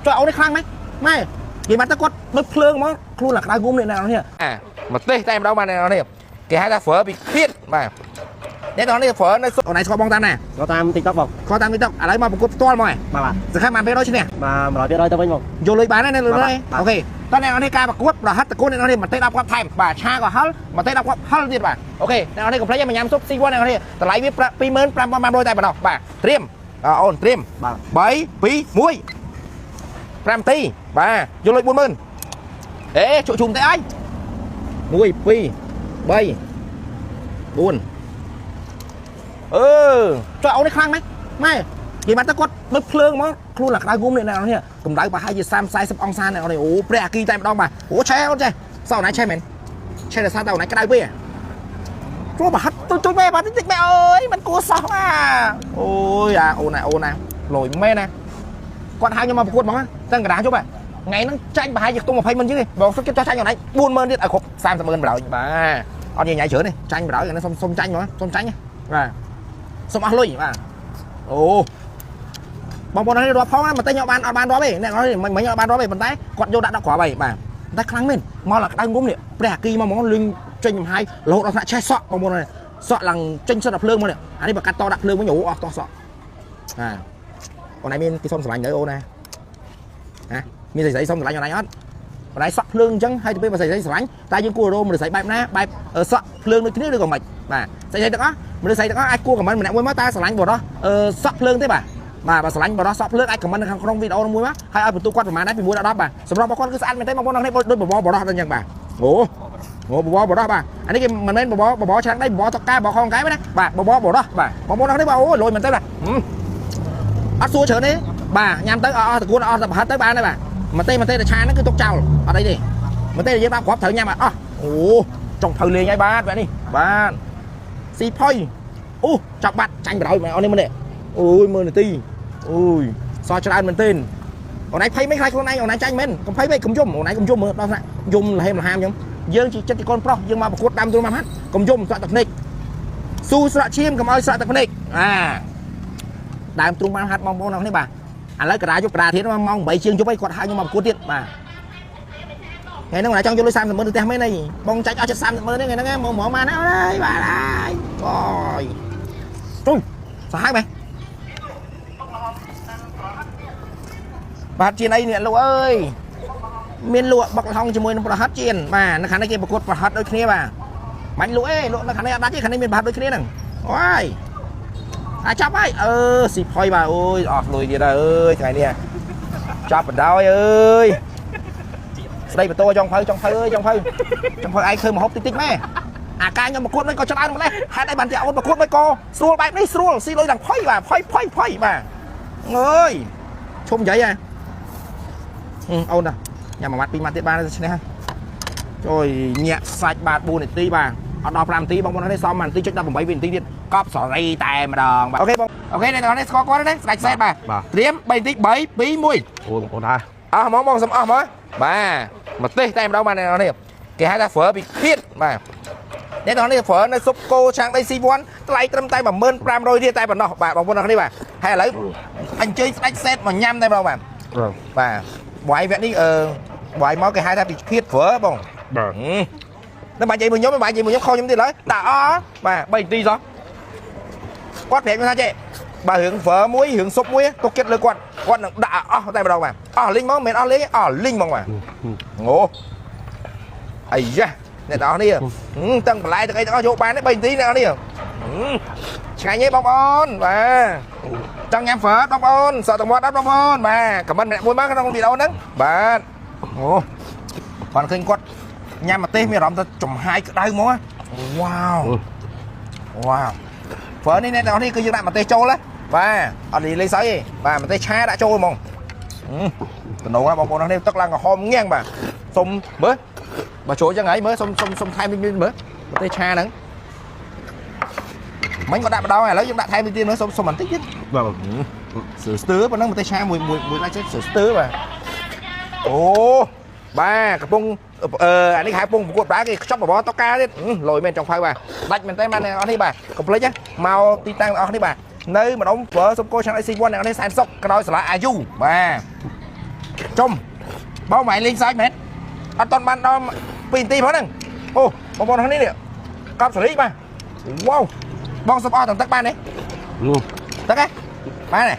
ចុះអូននេះខ្លាំងមែនម៉ែនិយាយបាត់ទៅគាត់ដូចភ្លើងហ្មងខ្លួនឡាក្តៅងុំនេះអ្នកនរនេះអាម្ទេសតែម្ដងបាទអ្នកនរនេះគេហៅថាហ្វឺពីឃៀតបាទអ្នកនរនេះហ្វឺនៅអូនឯងស្គាល់បងតាមណា ក៏តាម TikTok បង ស្គាល់តាម TikTok ឥឡូវមកប្រកួតផ្ទាល់មកឯង បាទបាទ សង្ឃឹមបានពេលដល់ឈ្នះ បាទ100%ទៅវិញបង យកលុយបានណាលុយ បាទ OK តើអ្នកនរនេះការប្រកួតប្រហិតតកូនអ្នកនរនេះម្ទេស10គ្រាប់ថែមបាទឆាក៏ហឹលម្ទេស10គ្រាប់ហឹលទៀតបាទ OK អ្នកនរនេះកុំភ្លេចមកញ៉ាំស៊ុបស៊ីវ៉ាអ្នកនរនេះតម្លៃវាប្រាក់25500តែប៉ុណ្ណោះបាទត្រៀមអូនត្រៀម បាទ 3 2 1 5នាទីបាទយកលុយ40000អេជក់ជុំទេអញ1 2 3 4អឺចុះអូននេះខ្លាំងមែនម៉ែនិយាយបាត់ទៅគាត់ដូចភ្លើងហ្មងខ្លួនឡាក្តៅងុំនេះអ្នកនរនេះកម្ដៅប្រហែលជា30 40អង្សាអ្នកនរនេះអូព្រះអាគីតែម្ដងបាទអូឆេអូនឆេសោណាឆេមែនឆេដោយសារតែអូនឯងក្តៅពេកជួបហិតជួយជួយមែនបាទតិចតិចមែនអើយមិនគួរសោះបាទអូយអាអូនណាអូនណាលយមែនណាគាត់ហៅខ្ញុំមកប្រកួតហ្មងតាំងកណ្ដាលជប់ថ្ងៃហ្នឹងចាញ់ប្រហែលជាខ្ទង់20ម៉ឺនជាងទេបងសុខចិត្តចោះចាញ់អូនឯង40000ទៀតឲ្យគ្រប់30ម៉ឺនបណ្ដោយបាទអត់ញ៉ៃច្រើនទេចាញ់បណ្ដោយហ្នឹងសុំសុំចាញ់ហ្មងសុំចាញ់បាទសុំអស់លុយបាទអូបងប្អូននេះរាប់ផងណាមិនតែខ្ញុំបានអត់បានរាប់ទេអ្នកនរមិនមិនអត់បានរាប់ទេប៉ុន្តែគាត់យកដាក់10គ្រាប់ហើយបាទតែខ្លាំងមែនមកឡាក្តៅងុំនេះព្រះអាគីមកហ្មងលឹងចេញចំហាយរហូតដល់ថ្នាក់ឆេះសក់បងប្អូននេះសក់ឡើងចេញសិតដល់ភ្លើងមកនេះអានេះបើកាត់តដាក់ភ្លើងវិញអូអស់តសក់បាទអូនឯងមានគេសុំស្រឡាញ់ទៅអូនណាហ៎មានស្រីស្រីសុំស្រឡាញ់អូនឯងអត់បងឯងសក់ភ្លើងអញ្ចឹងហើយទៅពេលបើស្រីស្រីស្រឡាញ់តែយើងគួររមមនុស្សស្រីបែបណាបែបសក់ភ្លើងដូចគ្នាឬក៏មិនបាទស្រីស្រីទាំងអស់មនុស្សស្រីទាំងអស់អាចគួរខមមិនម្នាក់មួយមកតើស្រឡាញ់បរោះសក់ភ្លើងទេបាទបាទបើស្រឡាញ់បរោះសក់ភ្លើងអាចខមមិននៅខាងក្នុងវីដេអូនោះមួយមកហើយឲ្យបន្ទុកគាត់ប្រហែលដែរពី1ដល់10បាទសម្រាប់របស់គាត់គឺស្អាតមែនទេបងប្អូននេះដូចបបរបរោះដល់អញ្ចឹងបាទអូអូបបរបរោះបាទអានេះគេមិនមែនបបរបបឆ្នាំងដីបបតកែបបខងកែណាបាទបបរបរោះបាទបងប្អូននេះបាទអូលយមែនទេបាទអត់សួរច្រើនទេបាទញ៉ាំទៅអស់តកួនអស់តែប្រហិតទៅបានហើយបាទម្ទេសម្ទេសតែឆាហ្នឹងគឺទុកចោលអត់អីទេម្ទេសយើងដាក់គ្រាប់ត្រូវញ៉ាំអស់អូចុងភៅលេងហើយបាទបែបនេះបាទស៊ីផុយអូចាប់បាត់ចាញ់បណ្ដោយមែនអូននេះមើលនេះអូយមើលនាទីអូយសល់ច្រើនមែនទែនអូនឯងភ័យមិនខ្លាចខ្លួនឯងអូនឯងចាញ់មែនកុំភ័យពេកកុំយំអូនឯងកុំយំមើលដល់ថ្នាក់យំលហេមលហាមអញ្ចឹងយើងជាចិត្តជាកូនប្រុសយើងមកប្រកួតដើមទ្រូងមកហាត់កុំយំស្រក់ទឹកភ្នែកស៊ូស្រក់ឈាមកុំឲ្យស្រក់ទឹកភ្នែកអាដើមទ្រូងបានហាត់បងប្អូនអរនេះបាទឥឡូវកដាយប់កដាធានម៉ោង8ជាងយប់អីគាត់ហៅខ្ញុំមកប្រកួតទៀតបាទថ្ងៃហ្នឹងចង់យកលុយ30ម៉ឺនទៅផ្ទះមែនអីបងចាច់អស់ចិត្ត30ម៉ឺនហ្នឹងថ្ងៃហ្នឹងមកមកបានហើយបាទហើយអូយទុយសាហាវមែនបាទជាអីអ្នកលោកអើយមានលក់បុកលហុងជាមួយនឹងប្រហិតជាបាទនៅខាងនេះគេប្រកួតប្រហិតដូចគ្នាបាទមិនលក់ទេលក់នៅខាងនេះអត់ដាច់ទេខាងនេះមានប្រហិតដូចគ្នាហ្នឹងអូយអាចចាប់ហើយអឺស៊ីផុយបាទអូយអស់លុយទៀតហើយអើយថ្ងៃនេះចាប់បណ្ដោយអើយស្ដីបន្ទោចុងភៅចុងភៅអើយចុងភៅចុងភៅឯងធ្វើមហូបតិចតិចម៉ែអាការខ្ញុំប្រកួតមិនក៏ច្រើនម្លេះហេតុអីបានជាអូនប្រកួតមិនក៏ស្រួលបែបនេះស្រួលស៊ីលុយដល់ផុយបាទផុយផុយផុយបាទអើយឈុំនិយាយហ៎អូនណាញ៉ាំមួយម៉ាត់ពីរម៉ាត់ទៀតបានឈ្នះជួយញាក់សាច់បាទ4នាទីបាទអត់ដល់5នាទីបងប្អូននេះសម1នាទីចុច18វិនាទីទៀតកប់សេរីតែម្ដងបាទ OK បង OK អ្នកទាំងនេះស្គាល់គាត់ណាស្ដាច់សេតបាទត្រៀម3នាទី3 2 1 អូបងប្អូនថា អស់ហ្មងបងសុំអស់ហ្មងបាទម្ទេសតែម្ដងបាទអ្នកនេះគេហៅថាហ្វឺពីឃៀតបាទអ្នកទាំងនេះហ្វឺនៅស៊ុបគោឆាងដីស៊ីវ៉ាន់ថ្លៃត្រឹមតែ15500រៀលតែប៉ុណ្ណោះបាទបងប្អូនទាំងនេះបាទហើយឥឡូវអញ្ជើញស្ដាច់សេតមកញ៉ាំតែម្ដងបាទបាទបាយវគ្គនេះអឺបាយមកគេហៅថាពីឃៀតហ្វឺបង បាទ តែបាញ់និយាយមួយខ្ញុំបាញ់និយាយមួយខ្ញុំខុសខ្ញុំទៀតឡើយដាក់អបាទ3នាទីសោះគាត់ប្រាប់ខ្ញុំថាចេះបើរឿងហ្វឺមួយរឿងស៊ុបមួយទុកចិត្តលើគាត់គាត់នឹងដាក់អស់តែម្ដងបាទអស់លីងហ្មងមិនអស់លេងអស់លីងហ្មងបាទអូអាយ៉ាអ្នកទាំងអស់នេះទាំងបន្លែទាំងអីទាំងអស់យកបានទេ3នាទីអ្នកទាំងអស់នេះឆ្ងាញ់ទេបងប្អូនបាទចង់ញ៉ាំហ្វឺបងប្អូនសក់ទឹកមាត់អត់បងប្អូនបាទខមមិនម្នាក់មួយមកក្នុងវីដេអូហ្នឹងបាទអូគាត់ឃើញគាត់ញ៉ាំម្ទេសមានអារម្មណ៍ថាចំហាយក្តៅហ្មងវ៉ាវវ៉ាវហ្វឺនេះអ្នកទាំងអស់នេះគឺយើងដាក់ម្ទេសចូលណាបាទអត់លេងសើចទេបាទម្ទេសឆាដាក់ចូលហ្មងតំណងបងប្អូននេះទឹកឡើងក្រហមងាំងបាទសុំមើលបើចូលចឹងហើយមើលសុំសុំសុំថែមតិចមើលម្ទេសឆាហ្នឹងមិញក៏ដាក់ម្ដងឥឡូវយើងដាក់ថែមតិចទៀតមើលសុំសុំបន្តិចទៀត បាទ ស្ទើស្ទើប៉ុណ្ណឹងម្ទេសឆាមួយមួយមួយឡាច់ស្ទើស្ទើបាទអូបាទកំពុងអឺអានេះហៅពងប្រកួតប្រាគេខ្ចប់បបរតកាទៀតលយមែនចុងភៅបាទដាច់មែនទេបាទអ្នកនរនេះបាទកុំភ្លេចណាមកទីតាំងអ្នកនរនេះបាទនៅម្ដុំប្រើសុំគោឆ្នាំ IC1 អ្នកនរនេះសែនសុកក្រោយសាលាអាយុបាទ ចំបងមកលេងសើចមែនអត់តន់បានដល់2នាទីផងហ្នឹងអូបងប្អូននេះនេះកប់សេរីបាទវ៉ាវបងសុំអស់ទាំងទឹកបានទេទឹកហ៎បានទេ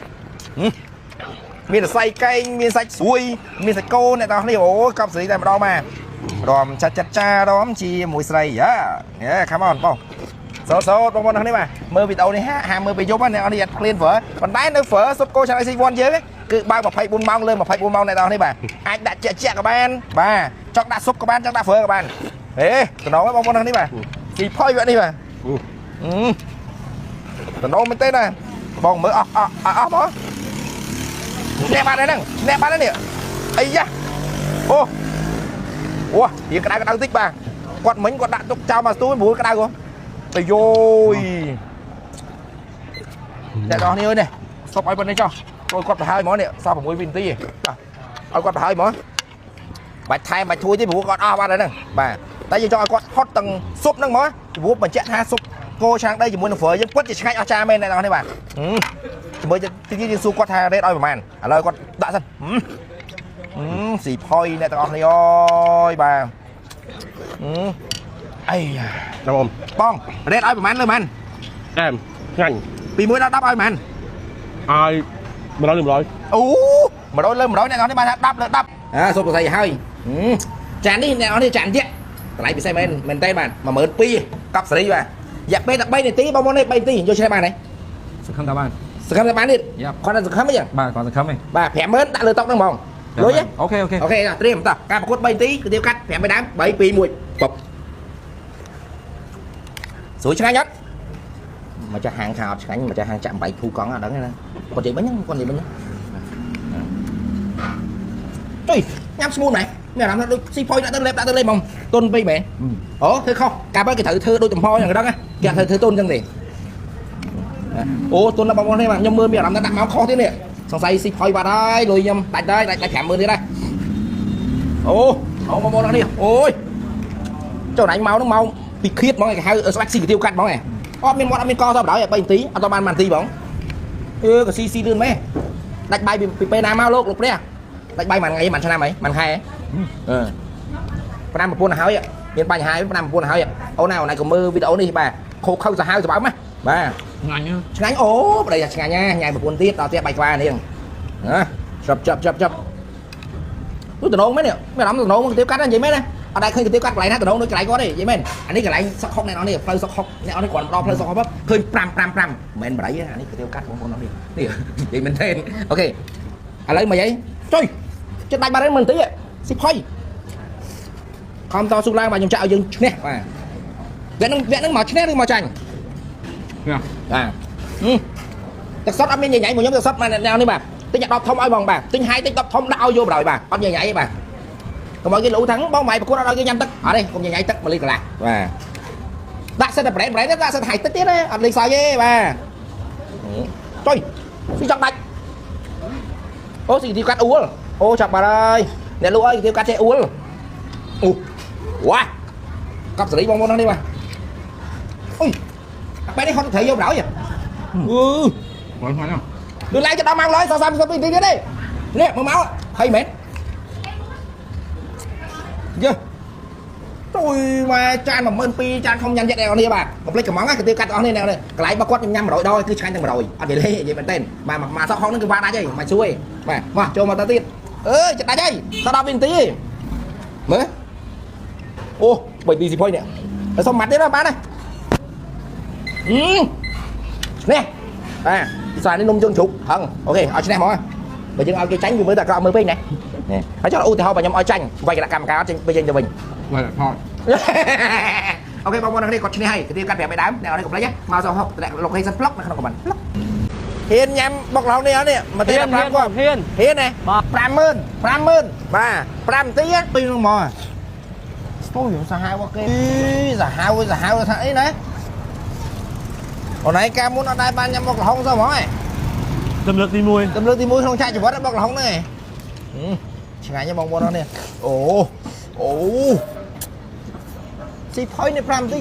មានសរសៃកែងមានសាច់ស្រួយមានសាច់គោអ្នកទាំងនេះអូកប់សេរីតែម្ដងបាទរំចាត់ចាត់ចារំជាមួយស្រីយ៉ាញ៉េ come on បងសោសោបងប្អូននេះបាទមើលវីដេអូនេះហាមើលពេលយប់អ្នកនេះអត់ឃ្លានហ្វឺប៉ុន្តែនៅហ្វឺស៊ុបគោឆ្នាំ IC1 យើងគឺបើក24ម៉ោងលើ24ម៉ោងអ្នកទាំងនេះបាទអាចដាក់ជាក់ជាក់ក៏បានបាទចង់ដាក់ស៊ុបក៏បានចង់ដាក់ហ្វឺក៏បានហេតំណងបងប្អូននេះបាទស៊ីផុយវគ្គនេះបាទតំណងមែនទេណាបងមើលអស់អស់អស់មកឈ្នះបានហើយហ្នឹងឈ្នះបានហើយនេះអីយ៉ាអូអូរៀងក្តៅក្តៅតិចបាទគាត់មិញគាត់ដាក់ទុកចោលមកស្ទូព្រោះក្តៅហ៎អាយយអ្នកនរនេះអើយនេះសុបឲ្យប៉ុណ្នេះចុះចូលគាត់ទៅហើយហ្មងនេះសល់6វិនាទីឲ្យគាត់ទៅហើយហ្មងបាច់ថែមបាច់ធួយទេព្រោះគាត់អស់បាត់ហើយហ្នឹងបាទតែយើងចង់ឲ្យគាត់ហត់ទាំងស៊ុបហ្នឹងហ្មងព្រោះបញ្ជាក់ថាស៊ុបគោឆ្នាំងដីជាមួយនឹងហ្វឺយើងពិតជាឆ្ងាញ់អស្ចារ្យមែនអ្នកនរនេះបាទជាមួយទីនេះយើងសួរគាត់ថារេតឲ្យប្រហែលឥឡូវគាត់ដាក់សិនស៊ីផុយអ្នកទាំងអស់គ្នាអើយបាទអី បង បងរេតឲ្យប្រហែលលើប្រហែល អែមឆ្ងាញ់ ពី1ដល់10ឲ្យប្រហែល ឲ្យ100លើ100 អូ100លើ100អ្នកនរនេះបានថា10លើ10អាសូមសរសៃហើយចាននេះអ្នកនរនេះចានយៈតម្លៃពិសេសមែនមែនទេបាទ12000កប់សេរីបាទរយៈពេលតែ3នាទីបងប្អូននេះ3នាទីយកឈ្នះបានទេ សង្ឃឹមថាបាន សង្ឃឹមថាបាននេះគាត់តែសង្ឃឹមអីចឹង បាទគាត់សង្ឃឹមឯង បាទ50000ដាក់លើតុហ្នឹងហ្មងលុយ OK OK OK ត្រៀមតោះការប្រកួត3នាទីគឺទៀវកាត់5ពីដើម3 2 1ប៉ុបស្រួយឆ្ងាញ់អត់មកចាស់ហាងខាអត់ឆ្ងាញ់មកចាស់ហាងចាក់8ភូកង់អត់ដឹងទេណាគាត់និយាយមិញគាត់និយាយមិញចុយញ៉ាំស្មូនម៉េចមានអារម្មណ៍ថាដូចស៊ីផុយដាក់ទៅលេបដាក់ទៅលេបហ្មងទុនពេកមែនអូធ្វើខុសកាលបើគេត្រូវធ្វើដូចចំហយ៉ាងហ្នឹងគេអត់ត្រូវធ្វើទុនចឹងទេអូទុនដល់បងប្អូននេះបាទខ្ញុំមើលមានអារម្មណ៍ថាដាក់មកខុសទៀតនេះសង្ស័យស៊ីផុយបាត់ហើយលុយខ្ញុំដាច់ដែរដាច់50000ទៀតដែរអូអូបងប្អូននេះអូយចុះអញមកហ្នឹងមកពីឃ្រៀតហ្មងគេហៅស្បាច់ស៊ីកាទៀវកាត់ហ្មងឯងអត់មានមាត់អត់មានកសោះបណ្ដោយ3នាទីអត់បាន1នាទីហ្មងអឺក៏ស៊ីស៊ីលឿនម៉េះដាច់បាយពីពេលណាមកលោកលោកព្រះដាច់បាយមួយថ្ងៃមួយឆ្នាំហីមួយខែអឺ5ប្រពន្ធទៅហើយមានបញ្ហា5ប្រពន្ធទៅហើយអូនណាអូនឯងក៏មើលវីដេអូនេះបាទខោខៅសាហាវសម្បើមណាបាទ ឆ្ងាញ់ ឆ្ងាញ់អូប្តីថាឆ្ងាញ់ណាញ៉ែប្រពន្ធទៀតដល់ផ្ទះបាយក្បាលនាងណាចាប់ចាប់ចាប់ចាប់នោះតំណងមែននេះមានអារម្មណ៍តំណងមកទៀបកាត់និយាយមែនណាអត់ដែលឃើញទៀបកាត់កន្លែងណាតំណងដូចកន្លែងគាត់ទេនិយាយមែនអានេះកន្លែងសុកហុកអ្នកនរនេះផ្លូវសុកហុកអ្នកនរនេះគាត់ដល់ផ្លូវសុកហុកឃើញ5 5 5មិនមែនបរិយអានេះទៀបកាត់បងប្អូននេះនេះនិយាយមែនទេ OK ឥឡូវមកអីចុយចិត្តដាច់បាត់ហើយមិនតិចស៊ីផុយខំតស៊ូឡើងបាទខ្ញុំចាក់ឲ្យយើងឈ្នះបាទវគ្គហ្នឹងមកឈ្នះឬមកចាញ់បាទទឹកសុតអត់មានញ៉ៃៗមកខ្ញុំទឹកសុតមកអ្នកនេះបាទទិញ10ធំឲ្យបងបាទទិញហើយទិញ10ធំដាក់ឲ្យយកបណ្ដោយបាទអត់ញ៉ៃៗទេបាទកុំឲ្យគេលូថាងបងម៉ៃប្រកួតអត់ឲ្យគេញ៉ាំទឹកអត់ទេកុំញ៉ៃៗទឹក1លីត្រកន្លះបាទដាក់សិតតែប្រេនប្រេនដាក់សិតហើយទឹកទៀតណាអត់លេងសើចទេបាទចុយស៊ីចង់ដាច់អូស៊ីទីកាត់អួលអូចាប់បាត់ហើយអ្នកលក់អើយទីកាត់ចេះអួលអូវ៉ាកប់សេរីបងប្អូននេះបាទអុយបែរនេះហត់ត្រូវយកបណ្ដោយអឺ បងឆ្ងាញ់ណាស់ លឿនឡើងទៅដល់ម៉ោងឡើយស32នាទីទៀតទេនេះមកមកហីមែនយើជួយមកចាន12000ចានខំញ៉ាំទៀតអ្នកនេះបាទកុំភ្លេចកំងណាគេកាត់អស់នេះអ្នកនេះកន្លែងរបស់គាត់ខ្ញុំញ៉ាំ100ដងគឺឆ្ងាញ់ទាំង100អត់និយាយលេនិយាយមែនទេបាទមកសក់ហុងហ្នឹងគឺវ៉ាដាច់ហើយមកជួយបាទមកចូលមកទៅទៀតអើយចិត្តដាច់ហើយសល់10វិនាទីទេមើលអូ3ទីស៊ីផុយនេះហើយសុំម៉ាត់ទៀតបានណាអឺនេះបាទពិសានេះនំជើងជ្រូកហឹងអូខេឲ្យឈ្នះហ្មងបើយើងឲ្យគេចាញ់វាមើលតែអាក្រក់មើលពេកណាហើយចុះឧទាហរណ៍បើខ្ញុំឲ្យចាញ់វាយគណៈកម្មការចេញទៅចេញទៅវិញ បាទថត OK បងប្អូននេះគាត់ឈ្នះហើយគេកាត់ប្រាប់ឲ្យដើមអ្នកនេះកុំភ្លេចមកសោះហុកតម្លាក់ location ប្លុកនៅក្នុង comment ប្លុកហ៊ានញ៉ាំបុកឡោនេះអត់នេះមកទៀត5គាត់ ហ៊ាន ហ៊ានណា50000 50000បាទ5នាទីពីរនោះហ្មងស្ទូយសាហាវគេសាហាវសាហាវថាអីណាអូនឯងកាលមុនអត់ដែលបានញ៉ាំបុកល្ហុងសោះហ្មងឯង ទម្លើកទី1 ទម្លើកទី1ក្នុងឆាកជីវិតបុកល្ហុងហ្នឹងឯងឆ្ងាញ់បងប្អូននេះអូអូស៊ីផុយនេះ5នាទី